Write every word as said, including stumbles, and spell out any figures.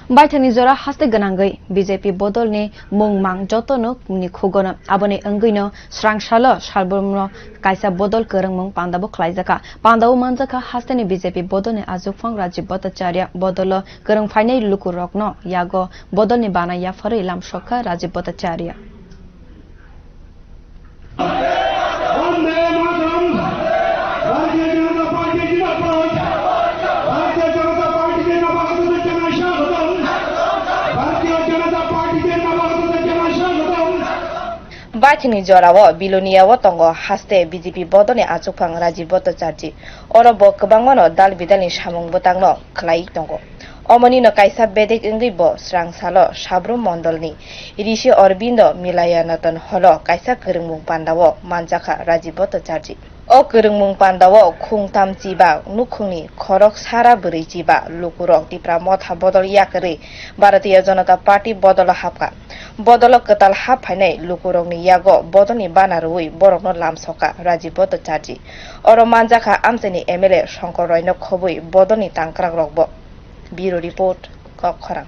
Baithangni jora haste gwnangwi B J P bodolni mung mang jotono ni khugono. Aboni wngwino srang salo salbrumno kaisa bodol kwrwngmung pandabo khlaijakha. Pandao manjakha hasteni B J P bodolni achukphang Rajiv Bhattacharya. Bodolo kwrwng phainai lukurokno yago bodolni bana yapharwi lamsokha Rajiv Bhattacharya. Vande मातरम। भारतीय जनता पार्टी जिंदाबाद। भारतीय जनता पार्टी के नवागत सदस्यांना स्वागतम। भारतीय जनता पार्टी के नवागत सदस्यांना स्वागतम। Baithangni jorao Bilonia o tongo haste B J P bodolni achukphang Rajiv Bhattacharya. Oro bo kwbangmano dal bidalni samung bwtangno khlai tongo. Omonino kaisa bedek wngwi bo srang salo Sabrum mondolni Rishi Aurobindo Milayanaton holo kaisa kwrwngmung pandao manjakha Rajiv Bhattacharya. O kwrwngmung pandao khungtam chiba nukhungni khorok sara bwrwi chiba lukurok Tipra motha bodol yakarwi Bharatiya Janata Party bodolo hapkha. Bodolo kwtal hap phainai lukurokni yago bodolni bana rwui borokno lamsokha Rajiv Bhattacharya. Oro manjakha amchaini M L A Shankar Royno khobwi bodolni tangkrakrokbo. Bureau Report, Kokkhorang.